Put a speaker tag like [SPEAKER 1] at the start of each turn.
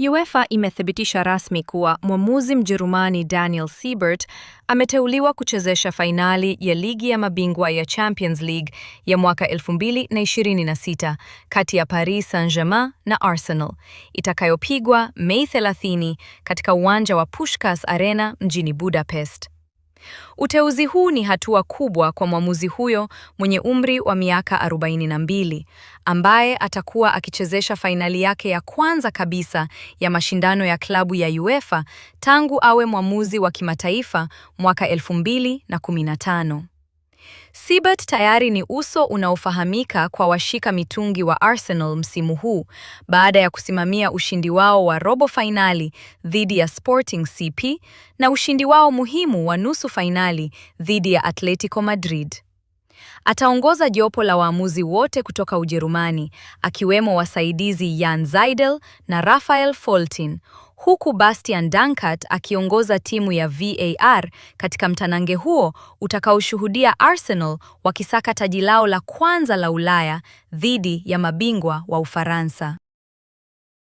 [SPEAKER 1] UEFA imethibitisha rasmi kuwa mwamuzi Mjerumani Daniel Siebert ameteuliwa kuchezesha fainali ya Ligi ya Mabingwa ya Champions League ya mwaka 2026 kati ya Paris Saint-Germain na Arsenal itakayopigwa Mei 30 katika uwanja wa Puskás Arena mjini Budapest. Uteuzi huu ni hatua kubwa kwa mwamuzi huyo mwenye umri wa miaka 42 ambaye atakuwa akichezesha fainali yake ya kwanza kabisa ya mashindano ya klabu ya UEFA tangu awe mwamuzi wa kimataifa mwaka 2015. Siebert tayari ni uso unaofahamika kwa washika mitungi wa Arsenal msimu huu baada ya kusimamia ushindi wao wa robo fainali dhidi ya Sporting CP na ushindi wao muhimu wa nusu fainali dhidi ya Atletico Madrid. Ataongoza jopo la waamuzi wote kutoka Ujerumani, akiwemo wasaidizi Jan Seidel na Raphael Foltin, huku Bastian Dankert akiongoza timu ya VAR katika mtanange huo utakaoshuhudia Arsenal wakisaka taji lao la kwanza la Ulaya dhidi ya mabingwa wa Ufaransa.